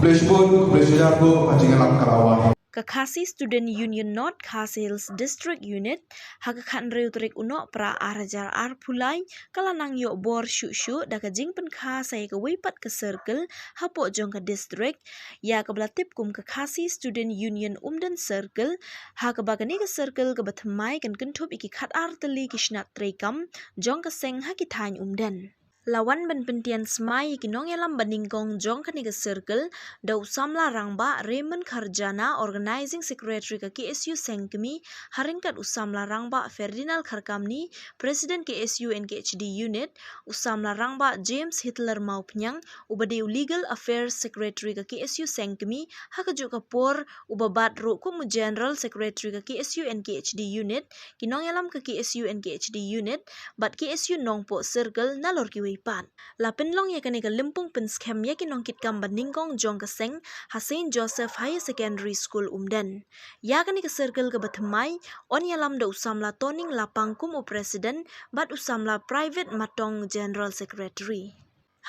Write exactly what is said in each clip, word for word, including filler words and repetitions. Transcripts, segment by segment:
Khublei shibun, khublei shihajar nguh ha ka jingïalam ka la wan. Ka Khasi Student Union North Khasi Hills District Unit ha ka khathynriew tarik u Nohprah arhajar arphew lai ka la nang ïoh bor shuh shuh da ka jingpynkha sa ïa kawei pat ka circle hapoh jong ka district, ïa kaba la tip kum ka Khasi Student Union Umden Circle, ha kaba kane ka circle kaba thymmai kan kynthup ïa ki khatar tylli ki shnat treikam jong ka seng ha ki thaiñ Umden. La wan ban pyntian smai ïa ki nongïalam banyngkong jong kane ka circle da u samla rangbah Raymond Kharjana, Organizing Secretary ka K S U Sengkmie, ha ryngkat u samla rangbah Ferdinand Kharkamni, President K S U N K H D Unit, u samla rangbah James Hitler Mawphniang, uba dei u Legal Affairs Secretary ka K S U Sengkmie, ha kajuh ka por uba bat ruh kum u General Secretary ka K S U N K H D Unit, ki nongïalam ka K S U N K H D Unit bad K S U Nongpoh Circle nalor kiwei pat. La pynlong ïa kane ka lympung pynskhem ïa ki nongkitkam banyngkong jong ka seng ha Saint Joseph Higher Secondary School Umden. Ïa kane ka circle kaba thymmai yn ïalam da u samla Toning Lapang kum u President bad u samla Private Matong General Secretary.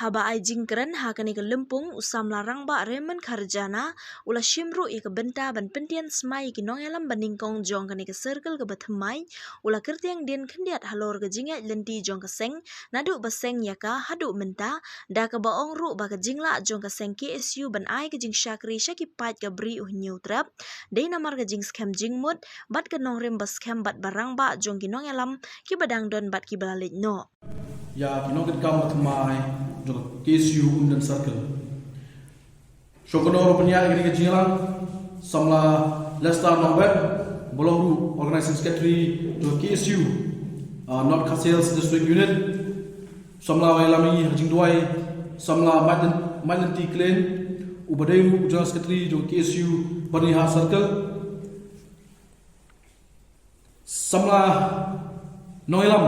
Haba ai jingkren ha kane ka lympung, u samla rangbah Raymond Kharjana u la shim ruh ïa ka bynta ban pyntian smai ïa ki nongïalam banyngkong jong kane ka circle kaba thymmai. U la kyrtiang dien khyndiat halor ka jingïaid lynti jong ka seng naduh ba seng ïa ka haduh mynta, da kaba ong ruh ba ka jinglah jong ka seng K S U ban ai ka jingshakri sha ki paid ka Bri U Hynñiewtrep dei namar ka jingskhem jingmut bad ka nongrim ba skhem bad ba rangbah jong ki nongïalam kiba dang don bad kiba la leit noh. Ïa ki nongkitkam ba thymmai jong ka K S U Umden Circle. Shuwa kynnoh ruh pynïaid ïa kane ka jingïalang, samla Lester Nongbet, ba long ruh Organizing Secretary jong ka K S U, ah, North Khasi Hills District Unit. Samla ba ïalam ïa ngi ha ka jingduwai, samla Mailen-, Mailenty Klein, uba dei ruh u General Secretary jong ka K S U Byrnihat Circle. Samla nongïalam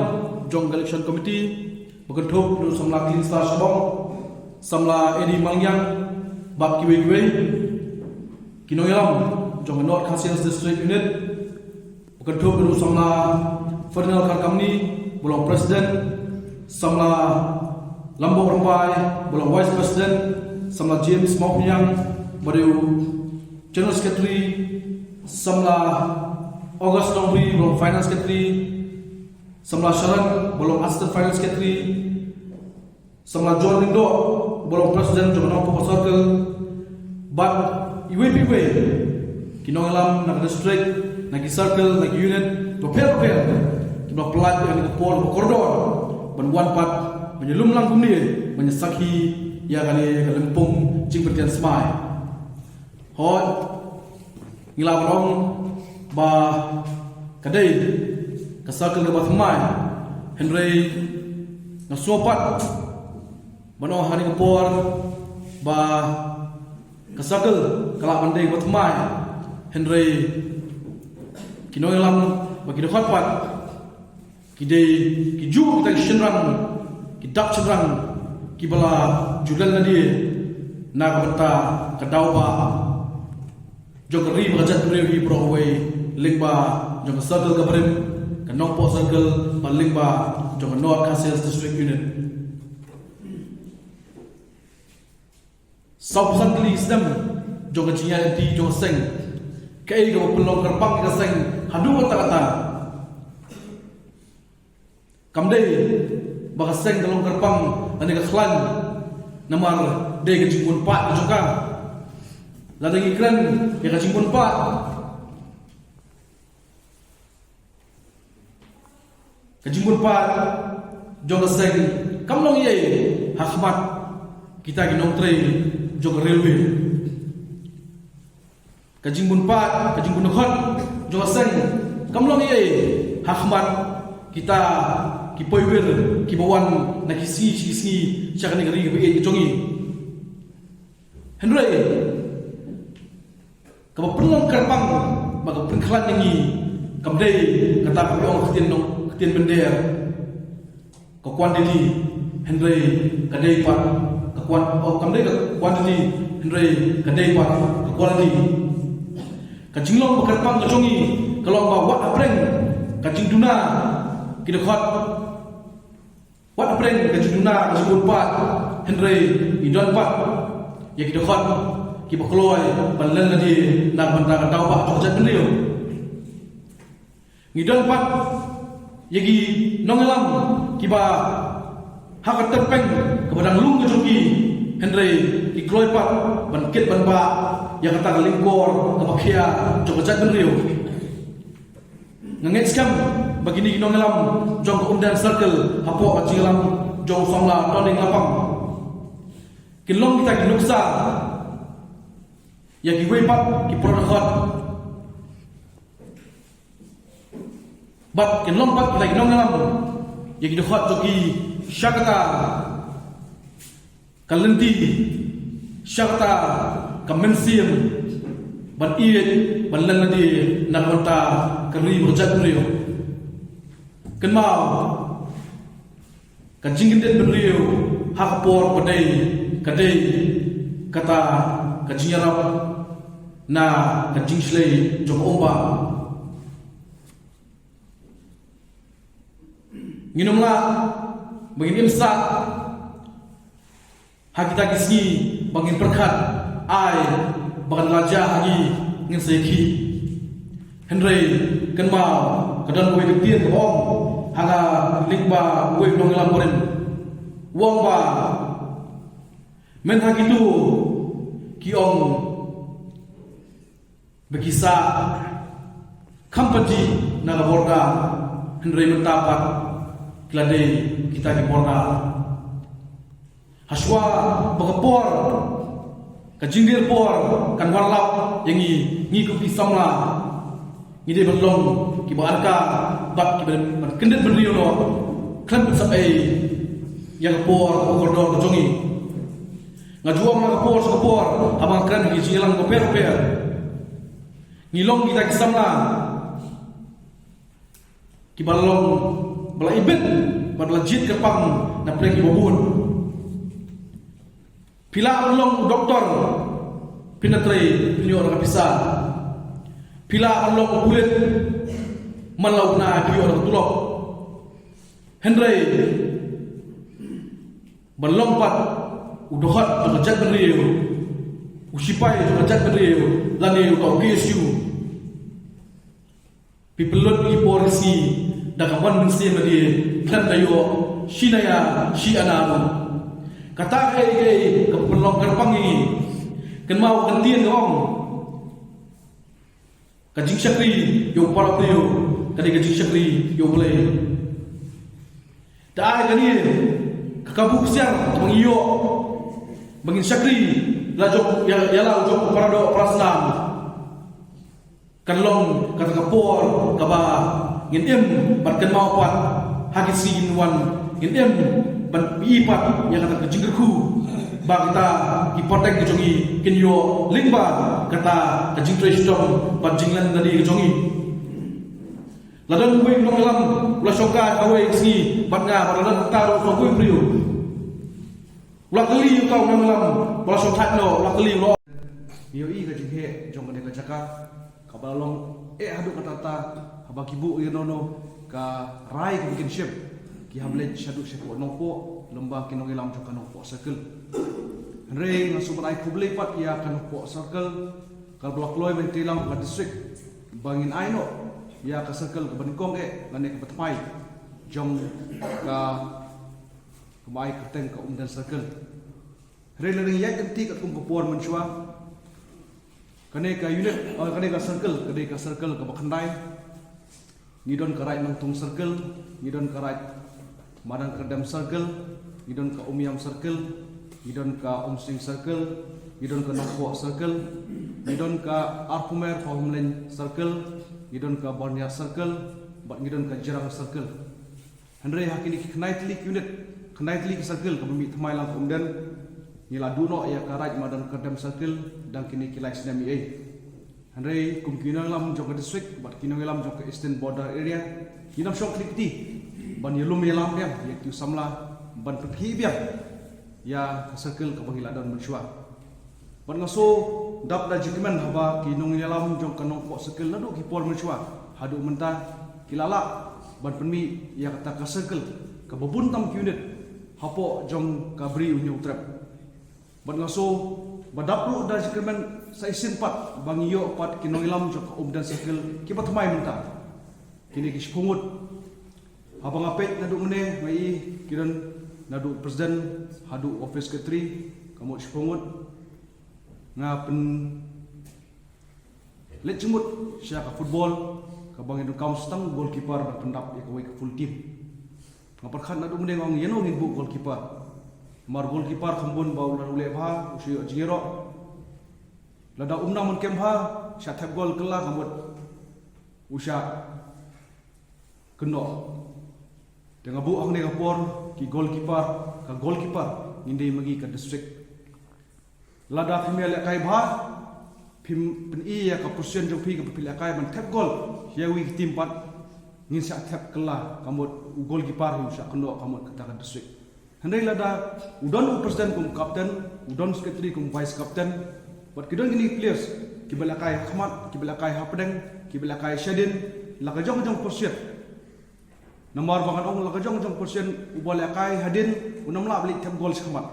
jong ka Election Committee, ba kynthup ruh samla Clean Star Shabong, samla Eddie Maliang, bad kiwei kiwei. Ki nongïalam jong ka North Khasi Hills District Unit, ba kynthup ruh samla Ferdinand Kharkamni, ba long President, samla Lambok Rymbai, ba long Vice President, samla James Mawphniang, ba dei u General Secretary, samla August Nongbri, ba long Finance Secretary, samla Sharon, ba long Assistant Finance Secretary, samla John Lyngdoh, ba long President jong ka Nongpoh Circle, bad iwei pa iwei ki nongïalam na ka district, na ki circle, na ki unit bapher bapher, kiba la pynlait ïa kane ka por ba kordor ban wan pat ban ïalum lang kumne ban ïasakhi ïa kane ka lympung jingpyntian smai. Hooid, ngi lah ban ong ba ka dei ka circle kaba thymmai, hynrei nga sngew pat ban ong ha kane ka por ba ka circle ka lah ban dei kaba thymmai, hynrei ki nongïalam bad ki dkhot pat ki dei kijuh kita ki shynrang, ki dak shynrang kiba la ju len lade na ka bynta ka daw ba jong ka ri bad ka jaitbynriew hi baroh kawei, lyngba jong ka circle ka barim, ka Nongpoh Circle, bad lyngba jong ka North Khasi Hills District Unit. Sawphew san tylli ki snem jong ka jingïaid lynti jong ka seng, kaei kaba pynlong kyrpang ïa ka seng haduh katta katta? Kam dei ba ka seng ka long kyrpang lane ka khlaiñ namar dei ka jingbun paid ka jong ka. Lada ngi kren ïa ka jingbun paid, ka jingbun paid jong ka seng kam long ei ei ha khmat kita ki nongtrei jong ka railway. Ka jingbun paid, ka jingbun dkhot jong ka seng kam long ei ei ha khmat kita ki poiwir kiba wan na ki sngi sha ki sngi sha kane ka ri kaba ïeit ka jong ngi. Hynrei kaba pynlong kyrpang bad kaba pynkhlaiñ ïa ngi kam dei kata kaba ong ka ktien nong, ka ktien mynder, ka quantity, hynrei ka dei pat ka quan-, oh, kam dei ka quantity, hynrei ka dei pat ka quality. Ka jinglong ba kyrpang ka jong ngi ka long ba wat hapdeng ka jingduna ki dkhot, wat hapdeng ka jingduna ka jingbun paid, hynrei ngi don pat ïa ki dkhot kiba kloi ban len lade na ka bynta ka daw ba jong ka jaitbynriew. Ngi don pat ïa ki nongïalam kiba ha ka tyrpeng kaba dang lung ka jong ki, hynrei ki kloi pat ban kit ban bah ïa kata ka lyngkor kaba khia jong ka jaitbynriew. Nga ngeit skhem ba kine ki nongïalam jong ka Umden Circle hapoh ka jingïalam jong u samla Tony Lapang kin long kita ki nuksa ïa kiwei pat ki para dkhot. Bad kin long pat kita ki nongïalam ïa ki dkhot jong ki sha kata ka lynti, sha kata ka mynsiem ban ïeit ban len lade na ka bynta ka ri bad ka jaitbynriew. Kynmaw, ka jingkyndit bynriew ha ka por ba dei ka dei kata ka jingïarap na ka jingshlei jong ka umba. Ngin ym lah ba ngin im sah ha kita ki sngi ba ngin pyrkhat ai ba kan la jia ha ngi, ngin sa ïakhih. Hynrei kynmaw, ka don kawei ka ktien kaba ong ha nga lyngba uwei u nongïalam barim, u ong ba mynta kito ki ong ba ki sah kham pat ji na ka border, hynrei mynta pat ki la dei kita ki border. Hashwa ba ka por, ka jingdir por kan wanlap ïa ngi, ngi kum ki samla ngi dei ban long kiba arka bad kiba ban kyndit bynriew noh khlem pynsaphai ïa ka por, ka kordor ka jong ngi. Nga ju ong na ka por sha ka por haba nga kren ha ki jingïalang bapher bapher, ngi long kita ki samla kiba long ba la ibit bad ba la jied kyrpang na pdeng kiba bun. Phi lah ban long u doktor, phin ïatrei, phin ïoh da ka pisa. Phi lah ban long u pulit, man la u bnai phi ïoh da ka tulop. Hynrei ban long pat u dkhot jong ka jaitbynriew, u shipai jong ka jaitbynriew, lane uta u K S U, phi pynlut ïa ki por ïa ki sngi da ka wan mynsiem lade, khlem da ïoh shi naya shi ana ruh. Kata kaei kaei kaba pynlong kyrpang ïa ngi. Kynmaw ka ktien ka ong, ka jingshakri ïa u para briew ka dei ka jingshakri ïa U Blei. Da ai kane ka kabu ksiar kaba ngi ïoh ba ngin shakri la jong ïa, ïa la u jong u para doh para snam. Kan long kata ka por kaba ngin im ban kynmaw pat ha ki sngi kin wan, ngin im ban ïohi pat ïa kata ka jingkyrkhu ba kita ki pateng ka jong ngi kin ïoh lyngba kata ka jingtrei shitom bad jinglen lade ka jong ngi. La don uwei u nongïalam u la shongkai ha kawei ka sngi bad nga, bad la don kata ruh kawei u briew u la kylli ïa uta u nongïalam ba la shongkai noh, u la kylli u la ïohi ka jingheh jong kane ka jaka kaba la long eh haduh katta katta, haba ki buh ïa kano kano ka rai kaba kin shim, ki hap leit shaduh shapoh Nongpoh lyngba ki nongïalam jong ka Nongpoh Circle. Hynrei nga sngewbha ban ai khublei pat ïa ka Nongpoh Circle kaba la kloi ban tei lang ka district ba ngin ai noh ïa ka circle kaba nyngkong eh lane kaba thymmai jong ka, kaba ai kyrteng ka Umden Circle. Hynrei lada ngi ïaid lynti katkum ka por mynshuwa, kane ka unit, oh, kane ka circle ka dei ka circle kaba khyndai. Ngi don ka Raid Nongtung Circle, ngi don ka Raid Madan Kyrdem Circle, ngi don ka Umiam Circle, ngi don ka Umsning Circle, ngi don ka Nongpoh Circle, ngi don ka Arphumer Pawhumleng Circle, ngi don ka Barniah Circle, bad ngi don ka Jirang Circle. Hynrei ha kine ki khyndai tylli ki unit, khyndai tylli ki circle kaba mih thymmai lang ka Umden, ngi la duh noh ïa ka Raid Madan Kyrdem Circle dang kine ki lai snem eiei. Hynrei kum ki nongïalam jong ka district bad ki nongïalam jong ka Eastern Border Area, ngin ym shong kti kti ban ïalum ïalam biang ïa ki samla ban pynkhih biang ïa ka circle kaba ngi la don mynshuwa. Bad nga sngew dap da jingkmen haba ki nongïalam jong ka Nongpoh Circle naduh ki por mynshuwa haduh mynta ki la lah ban pynmih ïa kata ka circle kaba bun tam ki unit hapoh jong ka Bri u Hynñiewtrep. Bad nga sngew ba dap ruh da jingkyrmen sa shisien pat ba ngi ïoh pat ki nongïalam jong ka Umden Circle kiba thymmai mynta. Kine ki shiphew ngut. Haba nga peit naduh mynne nga i ki don naduh president haduh office secretary, ka mut shiphew ngut. Nga pyn leit jingmut sha ka football, kaba ngi donkam tang goalkeeper ban pyndap ïa kawei ka full team. Nga pyrkhat naduh mynne nga ong ïano ngin buh goalkeeper. Namar goalkeeper kham bun ba u lada u leh bha u shu ïoh jingïaroh. Lada um nang ban kem bha, shah thep goal kylla ka mut u shah kynnoh. Te nga buh hangne ka por ki goalkeeper, ka goalkeeper ngin dei ma ngi ka district. Lada phim ïalehkai bha, phim pyni ïa ka position jong phi kaba phi lehkai ban thep goal ïa iwei i team pat, ngin shah thep kylla ka mut u goalkeeper hi u shah kynnoh ka mut kata ka district. Hynrei lada u don u president kum captain, u don secretary kum vice captain, bad ki don kine ki players kiba lehkai ha khmat, kiba lehkai hapdeng, kiba lehkai shadien, la ka jong ka jong position. Namar ba ngan ong la ka jong ka jong position, uba lehkai hadien un ym lah ban leit thep goal shakhmat.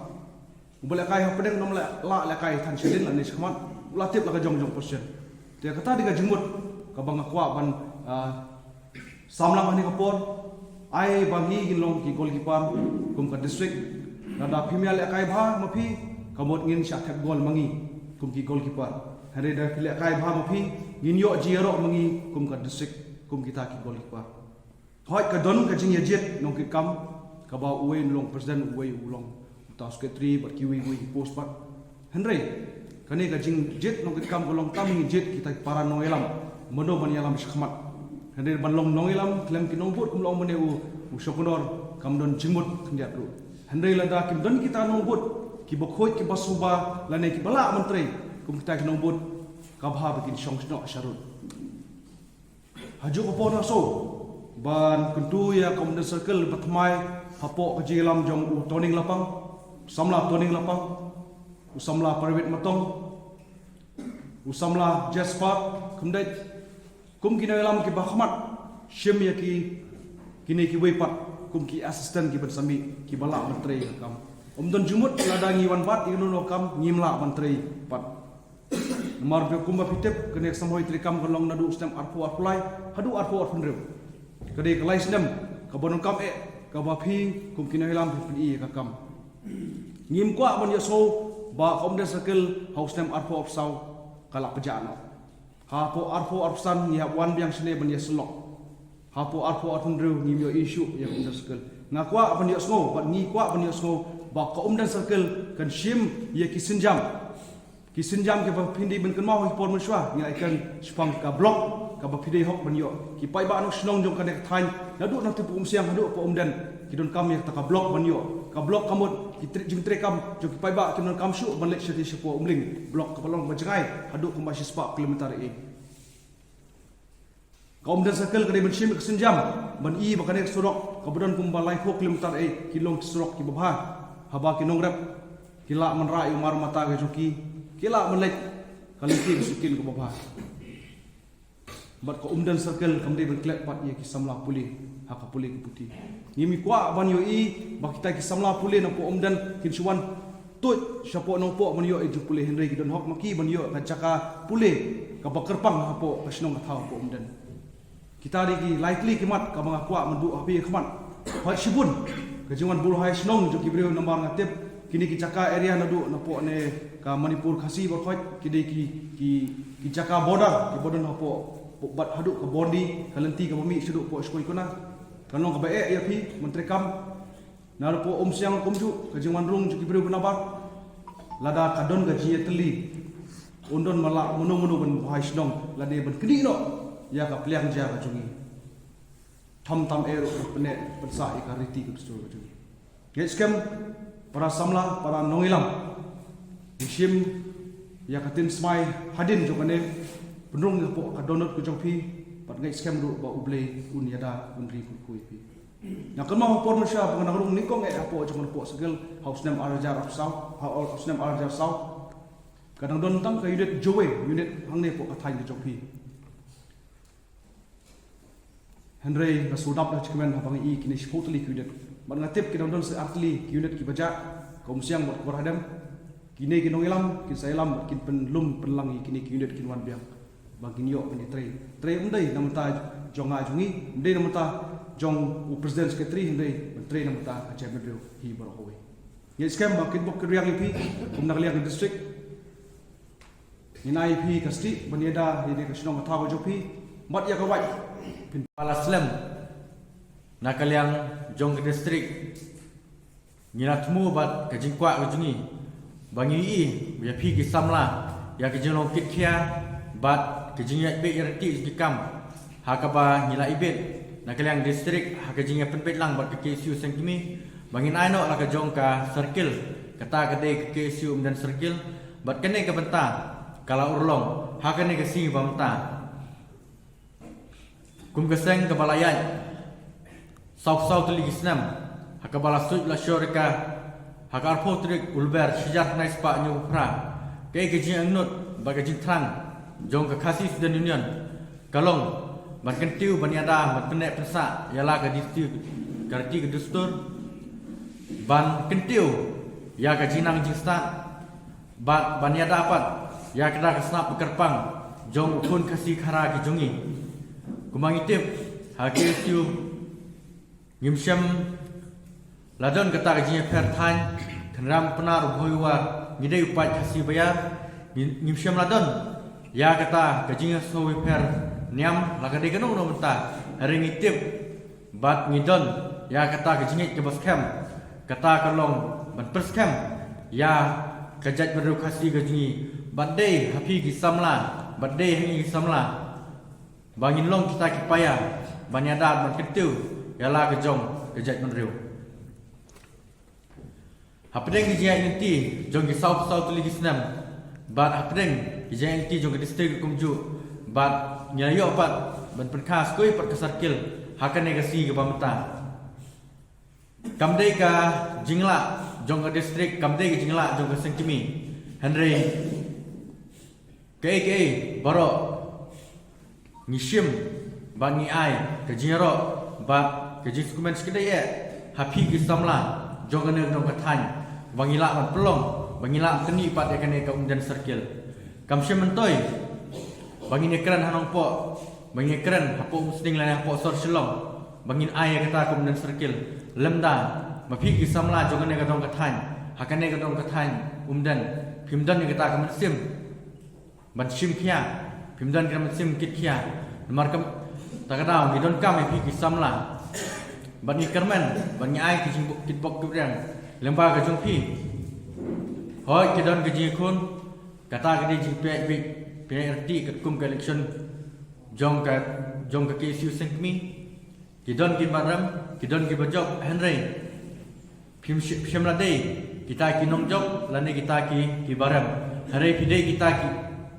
Uba lehkai hapdeng un ym lah, lah lehkai than shadien lane shakhmat, u la tip la ka jong ka jong position. Te kata dei ka jingmut kaba nga kwah ban, ah, samla hangne ka por. Ai ba ngi ngin long ki goalkeeper kum ka district. Lada phim ïalehkai bha ma phi, ka mut ngin shah thep goal ma ngi kum ki goalkeeper. Hynrei da phi lehkai bha ma phi, ngin ïoh jingïaroh ma ngi kum ka district, kum kita ki goalkeeper. Hooid, ka don ka jingïajied nongkitkam, kaba uwei u long president, uwei u long uta u secretary bad kiwei kiwei ki post pat. Hynrei kane ka jingjied nongkitkam ka long tang ngi jied kita ki para nongïalam, mano ban ïalam shakhmat. Hynrei ban long nongïalam khlem ki nongbud, kum long mynne u, u Shongknor, kam don jingmut khyndiat ruh. Hynrei lada kim don kita nongbud kiba khuid, kiba suba lane kiba lah ban trei kum kita ki nongbud, ka bha ba kin shong shnong sharud. Hajuh ka por nga sngew ban kyntu ïa ka Umden Circle ba thymmai hapoh ka jingïalam jong u Toning Lapang, u samla Toning Lapang, u samla Private Matong, u samla Jasper Khymdeit, kum ki nongïalam kiba khmat, shim ïa ki, kine kiwei pat kum ki assistant kiban sa mih, kiba lah ban trei ïa ka kam. Ym don jingmut lada ngi wan bat ïa kano kano ka kam ngim lah ban trei pat. Namar ba kumba phi tip, kane ka samhoi treikam ka long naduh u snem arphew arphew lai haduh arphew arphew hynriew. Ka dei ka lai snem kaba donkam eh kaba phi kum ki nongïalam phi pyni ïa ka kam. Ngim kwah ban ïohsngew ba ka Umden Circle ha u snem arphew arphew saw ka la pjah noh. Hapoh arphew arphew san ngi hap wan biang shane ban ïasyllok. Hapoh arphew arphew hynriew ngim ïohi shuh ïa ka Umden Circle. Nga kwah ban ïohsngew bad ngi kwah ban ïohsngew ba ka Umden Circle kan shim ïa ki sienjam. Ki sienjam kiba phin dei ban kynmaw ha ki por mynshuwa, ngi la ïakren shaphang ka block kaba phi dei hok ban ïoh. Ki paidbah nongshong shnong jong kane ka thaiñ, naduh na Tipu Umsiang haduh hapoh Umden, ki donkam ïa kata ka block ban ïoh. Ka block ka mut ki tre-, jingtreikam jong ki paidbah kim donkam shuh ban leit shatei shapoh Umling, block kaba long ba jngai haduh kumba shispah kilometer eh. Ka Umden Circle ka dei ban shim ka sienjam ban i ba kane ka surok kaba don kumba laiphew kilometer eh ki long ki surok kiba bha. Haba ki nongrep ki lah ban rah ïa u mar mata ka jong ki, ki lah ban leit ka lynti ka shuki kaba bha. Bad ka Umden Circle kam dei ban klet pat ïa ki samla pule ha ka pule ka puthi. Ngim kwah ban ïohi ba kita ki samla pule napoh Umden kin shu wan tuid shapoh Nongpoh ban ïoh ïa jingpule, hynrei ki don hok ma ki ban ïoh ka jaka pule kaba kyrpang hapoh ka shnong ka thaw hapoh Umden. Kita dei ki lai tylli ki mat kaba nga kwah ban buh ha phi ha khmat. Hooid, shibun ka jingwan buh ha shnong jong ki briew, namar nga tip kine ki jaka area naduh napoh ne ka Manipur Khasi baroh khoit ki dei ki, ki, ki jaka border kiba don hapoh, bad haduh ka boundary ka lynti kaba mih shaduh hapoh Shkoi Kuna. Kan long kaba eh ïa phi ban treikam. Na hapoh Umsiang kumjuh ka jingwan rung jong ki briew ba nabar. Lada ka don ka jingïatylli, un don ma la mano mano ban buhai shnong lane ban knieh noh ïa ka pliang jia ka jong ngi. Tam tam eh ruh ban pynneh pynsah ïa ka riti ka dustur ka jong ngi. Ngeit skhem para samla, para nongïalam, ngi shim ïa ka ktien smai hadien jong kane, pynrung ïa ka dohnud ka jong phi, bad ngeit skhem ruh ba U Blei un ïada, un ri kyrkhu ïa phi. Nga kynmaw ha por mynshuwa ba nga dang rung nyngkong eh hapoh jong ka Nongpoh Circle ha u snem ar hajar arphew saw, ha u snem ar hajar saw. Ka dang don tang ka unit Jowai, unit hangne hapoh ka thaiñ ka jong phi. Hynrei nga sngewdap da jingkmen haba nga i kine shiphew tylli ki unit. Bad nga tip ki dang don sa ar tylli ki unit kiba jah, ka Umsiang bad ka Barhadem. Kine ki nongïalam kin sa ïalam bad kin pynlum pynlang ïa kine ki unit kin wan biang ba kin ïoh ban ïatrei. Trei ym dei na bynta jong nga jong ngi, ym dei na bynta jong u president secretary, hynrei ban trei na bynta ka jaitbynriew hi baroh kawei. Ngi skhem ba kin bok kin riang ïa phi kum na ka liang ka district. Ngin ai ïa phi ka stieh ban ïada ïa ka shnong ka thaw ka jong phi bad ïa ka wait. Phin pala slem na ka liang jong ka district. Ngi la thmu bad ka jingkwah ka jong ngi ba ngi ïohi ïa phi ki samla ïa ka jinglong kit khia bad ka jingïaid beit ïaid ryntih jong ki kam ha kaba ngi la ibit na ka liang district ha ka jingïapynbeit lang bad ka K S U Sengkmie ba ngin ai noh la ka jong ka circle, kata ka dei ka K S U Umden Circle, bad kane ka bynta ka la urlong ha kane ka sngi ba mynta. Kum ka seng kaba la ïaid saw saw tylli ki snem, ha kaba la suit la shor ka ha ka arphew tarik u Lber shi hajar khyndai spah hynñiew phew phra. Kaei ka jingangnud bad ka jingthrang jong ka Khasi Student Union ka long ban kyntiew ban ïada ban pynneh pynsah ïa la ka district, ka riti ka dustur, ban kyntiew ïa ka jingnang jingstad bad ban ïada pat ïa kata ka sap kyrpang jong u khun Khasi Khara ki jong ngi. Kumba ngi tip ha K S U ngim shym la don kata ka jingïapher thaiñ, khynraw Pnar u Bhoi War, ngi dei u paid Khasi Baïar, ngi, ngim shym la don ïa kata ka jingïasngewpher niam la ka dei kano kano bynta. Hynrei ngi tip bad ngi don ïa kata ka jingngeit kaba skhem, kata ka long ban pyrskhem ïa ka jaitbynriew Khasi ka jong ngi, bad dei ha phi ki samla, bad dei ha ngi ki samla ba ngin long kita ki paia ban ïada ban kyntiew ïa la ka jong ka jaitbynriew. Hapdeng ki jingïaid lynti jong ki saw saw tylli ki snem bad hapdeng ki jingïaid lynti jong ka district kumjuh, bad ngi la ïoh pat ban pynkha skul pat ka circle ha kane ka sngi kaba mynta. Kam dei ka jinglah jong ka district, kam dei ka jinglah jong ka Sengkmie, hynrei kaei kaei baroh ngi shim bad ngi ai ka jingïaroh bad ka jingsngewkmen shikatdei eh ha phi ki samla jong kane ka dong ka thaiñ, ba ngi lah ban pynlong, ba ngi lah ban pyni pat ïa kane ka Umden Circle. Kam shym myntoi ba ngin ïakren ha Nongpoh, ba ngin ïakren hapoh Umsning lane hapoh sor Shillong ba ngin ai ïa kata ka Umden Circle, lymda ma phi ki samla jong kane ka dong ka thaiñ ha kane ka dong ka thaiñ Umden phim don ïa kata ka mynsiem ban shim khia, phim don ka mynsiem kit khia. Namar kata ka daw ngi donkam ïa phi ki samla bad ngi kyrmen bad ngi ai ki jingbok, kitbok kitrwiang lyngba ka jong phi. Hooid, ki don ka jingkhun, kata ka dei jingpynïaid beit, pynïaid ryntih katkum ka election jong ka, jong ka K S U Sengkmie. Ki don kiba rem, ki don kiba jop, hynrei phim shi-, phim la dei kita ki nongjop lane kita ki, kiba rem. Hynrei phi dei kita ki,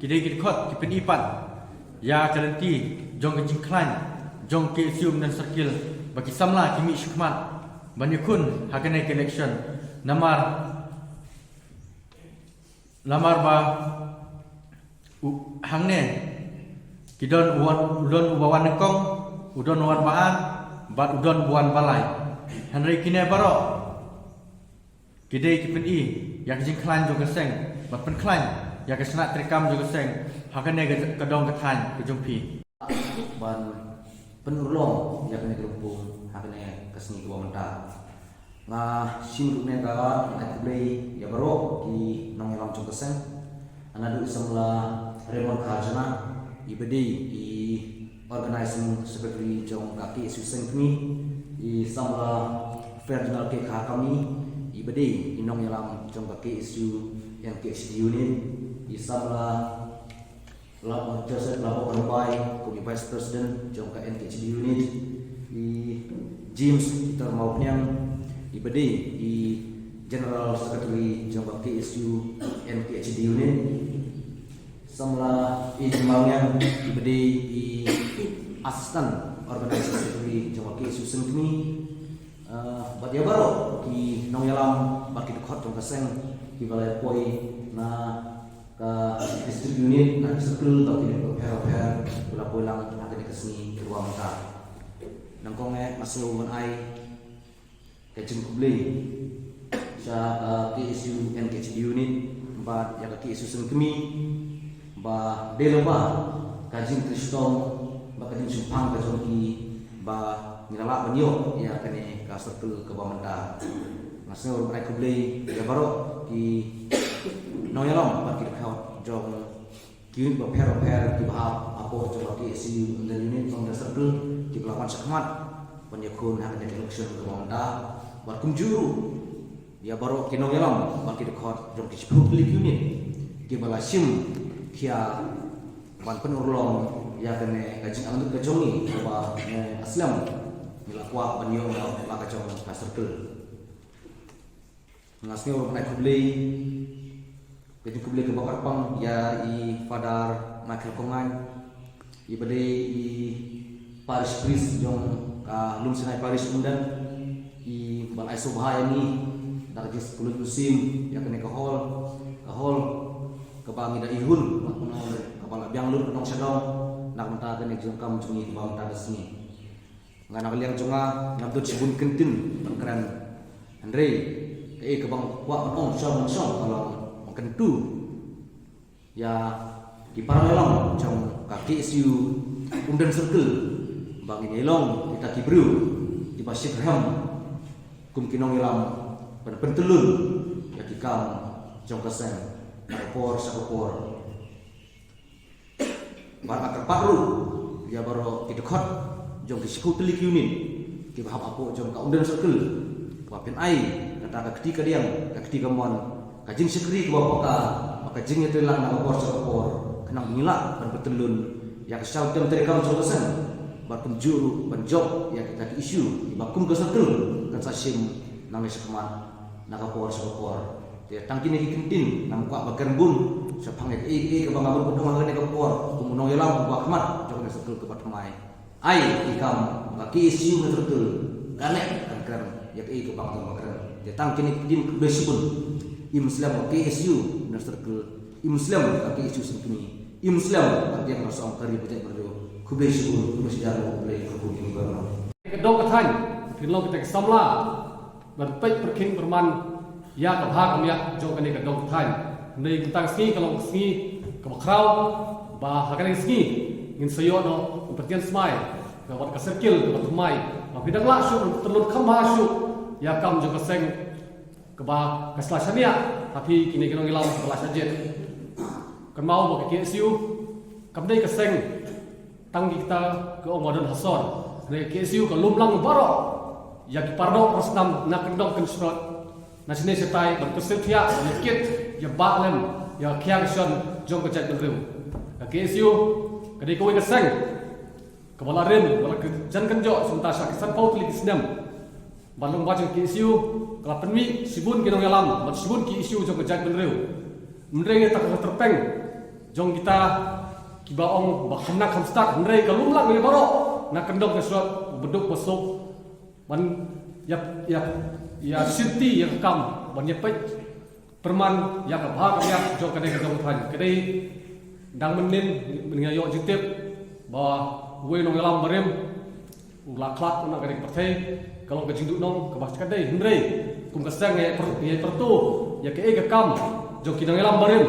ki dei ki dkhot ki pyni pat ïa ka lynti jong ka jingkhlaiñ jong ka K S U Umden Circle ba ki samla ki mih shakhmat ban ïakhun ha kane ka election. Namar Namar ba u, hangne ki don u wan, u don uba wan nyngkong, u don u wan ba ar, bad u don uba wan ba lai. Hynrei kine baroh ki dei ki pyni ïa ka jingkhlaiñ jong ka seng bad pynkhlaiñ ïa ka shnat treikam jong ka seng ha kane ka, ka dong ka thaiñ ka jong phi. Ban pynurlong ïa kane ka lympung ha kane ka sngi kaba mynta. Nga shim ruh ne ka, nga khublei ïa baroh ki nongïalam jong ka seng. Naduh i samla Raymond Kharjana, iba dei i organizing secretary jong ka K S U Sengkmie, i samla Ferdinand K Kharkami, iba dei i nongïalam jong ka K S U N K H D unit, i samla Labo, Joseph Labo Kharbai kum i Vice President jong ka N K H D Unit, i James Peter Mawphniang iba dei i General Secretary jong ka K S U N K H D Unit, samla i Jingmawniang iba dei i Assistant Organizing Secretary jong ka K S U Sengkmie. Ah, bad ïa baroh ki nongïalam bad ki dkhot jong ka seng kiba la poi na ka district unit, na ki circle bad ki unit bapher bapher, ki la poi lang ha kane ka sngi kaba mynta. Nyngkong eh nga sngew ban ai ka jingkhublei sha ka K S U N K H D unit Bad ïa ka KSU Seng Kmie ba dei lyngba ka jingtrei shitom bad ka jingshemphang ka jong ki ba ngi la lah ban ïoh ïa kane ka circle kaba mynta. Nga sngew ruh ban ai khublei ïa baroh ki nongïalam bad ki dkhot jong ki unit bapher bapher kiba hap hapoh jong ka KSU Umden unit, Umden circle, kiba la wan shakhmat ban ïakhun ha kane ka election kaba mynta. Bad kumjuh ruh ïa baroh ki nongïalam bad ki dkhot jong ki shiphew tylli ki unit kiba la shim khia ban pynurlong ïa kane ka jingangnud ka jong ngi kaba, eh, ha slem ngi la kwah ban ïoh la ka jong ka circle. Nga sngew ruh ban ai khublei, ka jingkhublei kaba kyrpang ïa i Father Michael Kongaiñ, iba dei i parish priest jong ka Lumsinai Parish Umden, iba la ai sngewbha ïa ngi da ka jingpynlut mynsiem ïa kane ka hall, ka hall kaba ngi da ihun, kaba la biang lut na dong sha dong na ka bynta kane ka jingdonkam jong ngi kaba mynta ka sngi. Nga na ka liang jong nga ngam don shibun kyntien ban kren. Hynrei kaei kaba nga kwah ban ong shong shong ka long ban kyntu ïa ki para nongïalam jong ka KSU Umden Circle ba ngin ïa long kita ki briew kiba shitrhem kum ki nongïalam ban pyntyllun ïa ki kam jong ka seng na ka por sha ka por. Bad nga kyrpad ruh ïa baroh ki dkhot jong ki shiphew tylli ki unit kiba hap hapoh jong ka Umden Circle ba phin ai kata ka kti kadiang, ka kti kamon, ka jingshakri kaba paka, bad ka jingïatreilang na ka por sha ka por khnang ba ngin lah ban pyntyllun ïa ka shnong tem treikam jong ka seng bad kumjuh ruh ban jop ïa kita ki issue kiba kum ka circle kan sa shim nangne shakhmat na ka por sha ka por. Te tang kine ki kyntien, ngam kwah ban kren bun shaphang ïa kaei kaei kaba nga bun bun ong ha kane ka por kum u nongïalam uba khmat jong kane ka circle kaba thymmai. Ai ki kam ba ka KSU Umden Circle kan leh kan kren ïa kaei kaba nga bun ban kren. Te tang kine ki kyntien, khublei shibun. Im slem ka KSU Umden Circle, im slem ka KSU Seng Kmie, im slem ka Dieng Rasom ka Ri Bajait Bynriew. Khublei shibun, khublei shihajar nguh, khublei kyrkhu ïa ngi baroh. Ka dong ka thaiñ, phin long kita ki samla ban peit pyrkhing pyrman ïa ka bha ka miat jong kane ka dong ka thaiñ. Hynrei mynta ka sngi ka long ka sngi kaba khraw ba ha kane ka sngi ngin sa ïoh noh ban pyntian smai ka wat ka circle kaba thymmai ba phi dang lah shuh ban pyntyllun kham bha shuh ïa ka kam jong ka seng kaba ka sla shaniah ha phi kine ki nongïalam kaba la shah jied. Kynmaw ba ka KSU kam dei ka seng tang kita ki ong ba don ha sor. Hynrei ka KSU ka lum lang baroh ïa ki para doh para snam na kyndong kynshlur, na shane shatai ban kyrsiew thiah, ïa kit ïa bah lem ïa ka khia ka shon jong ka jaitbynriew. Ka KSU ka dei kawei ka seng kaba la rim, ba la jan kynjoh sha mynta sha ki sanphew tylli ki snem. Bad lyngba jong ka KSU ka la pynmih shibun ki nongïalam bad shibun ki issue jong ka jaitbynriew. Hynrei na ka bynta ka tyrpeng jong kita kiba ong ba kham nang kham stad, hynrei ka lum lang ïa baroh na kyndong kynshlur, ba duk ba suk ban ïa, ïa, ïa shimti ïa ka kam ban ïa peit pyrman ïa ka bha ka miat jong kane ka dong ka thaiñ. Ka dei dang mynnin mynta nga ïoh jingtip ba uwei u nongïalam barim u la khlad na kane ka pyrthei. Ka long ka jingduhnong kaba sha ka dei, hynrei kum ka seng ngi ïa pyrto ïa kaei ka kam jong ki nongïalam barim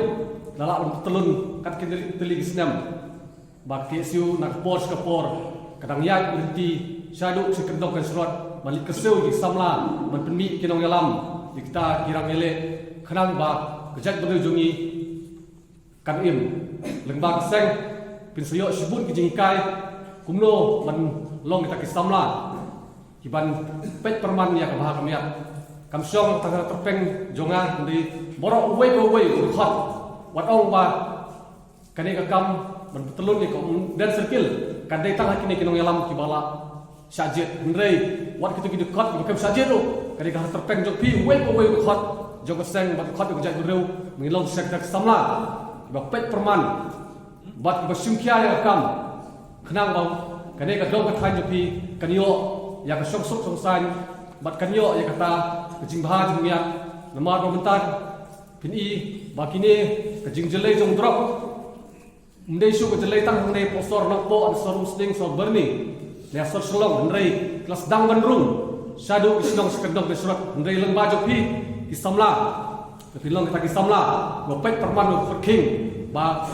la lah ban pyntyllun kat ki tylli ki snem. Ba ka KSU na ka por sha ka por ka dang ïaid lynti shaduh sha kyndong kynshlur ban leit kyrsiew ïa ki samla ban pynmih ki nongïalam ïa kita ki rang ïaleh khnang ba ka jaitbynriew jong ngi kan im. Lyngba ka seng phin sa ïoh shibun ki jinghikai kumno ban long kita ki samla kiban peit pyrman ïa ka bha ka miat. Kam shong tang ha tyrpeng jong nga, hynrei baroh uwei pa uwei u dkhot wat ong ba kane ka kam ban pyntyllun ïa ka Umden Circle kan dei tang ha kine ki nongïalam kiba la shah jied, hynrei wat kito ki dkhot kiba kem shah jied ruh ka dei ka ha tyrpeng jong phi uwei pa uwei u dkhot jong ka seng bad dkhot jong ka jaitbynriew. Ngin long sha kita ki samla kiba peit pyrman bad kiba shim khia ïa ka kam khnang ba kane ka dong ka thaiñ jong phi kan ïoh ïa ka shongsuk shongsaiñ bad kan ïoh ïa kata ka jingbha jingmiat. Namar ba mynta phin i ba kine ka jingjyllei jong u drok ym dei shuh ka jyllei tang hangne hapoh sor Nongpoh, sor Umsning, sor Byrni ne sor Shillong, hynrei ka la sdang ban rung shaduh ki shnong sha kyndong kynshlur. Hynrei lyngba jong phi ki samla Phin long kita ki samla ba peit pyrman, ba pyrkhing ba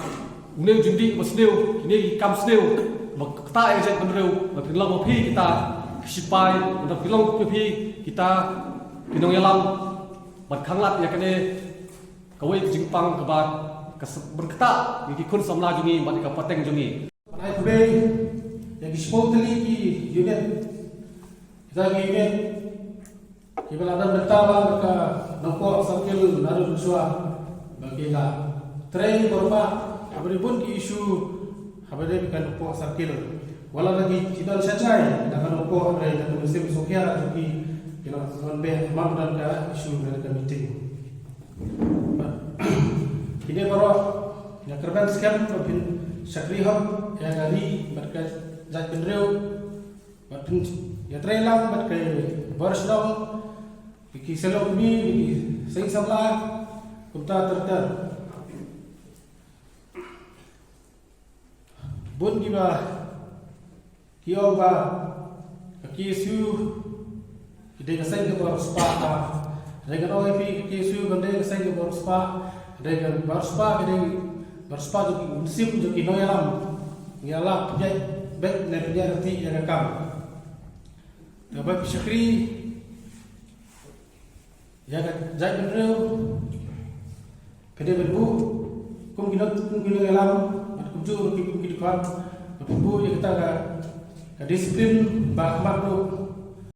une u jingdih ba sniew, kine ki kam sniew ba ktah ïa ka jaitbynriew, ba phin long ma phi kita ki sipai, ba phin long ma phi kita ki nongïalam ban khanglad ïa kane kawei ka jingpang kaba ka s- ban ktah ïa ki khun samla jong ngi bad ïa ka pateng jong ngi. Ban ai khublei ïa ki shiphew tylli ki unit, kita ki unit kiba la don bynta bad ka Nongpoh Circle naduh mynshuwa ba ki la trei bor ba haba dei bun ki issue haba dei ka Nongpoh Circle. Wat la da ki don shajai na ka Nongpoh, haba dei na ka mynsiem sngewkhia jong ki, ki la wan beh man don ka issue na ka meeting. Kine baroh nga kyrmen skhem ba phin shakri hok ïa ka ri bad ka jaitbynriew, bad phin ïatrei lang bad ki bor shnong, ki seng longkmie, ki seng samla, kumta ter ter. Bun kiba ki ong ba ka K S U ka dei ka seng kaba riewspah. Hynrei ngan ong ïa phi, ka K S U kam dei ka seng kaba riewspah. Ka dei kaba riewspah, ka dei kaba riewspah jong ki mynsiem jong ki nongïalam. Ngi ïalap pynïaid beit ne pynïaid ryntih ïa ka kam. Te ba phi shakri ïa ka jaitbynriew, phi dei ban buh kum ki nong, kum ki nongïalam bad kumjuh ruh ki, kum ki dkhot, bad phi buh ïa kata ka, ka disiplin ba khmat ruh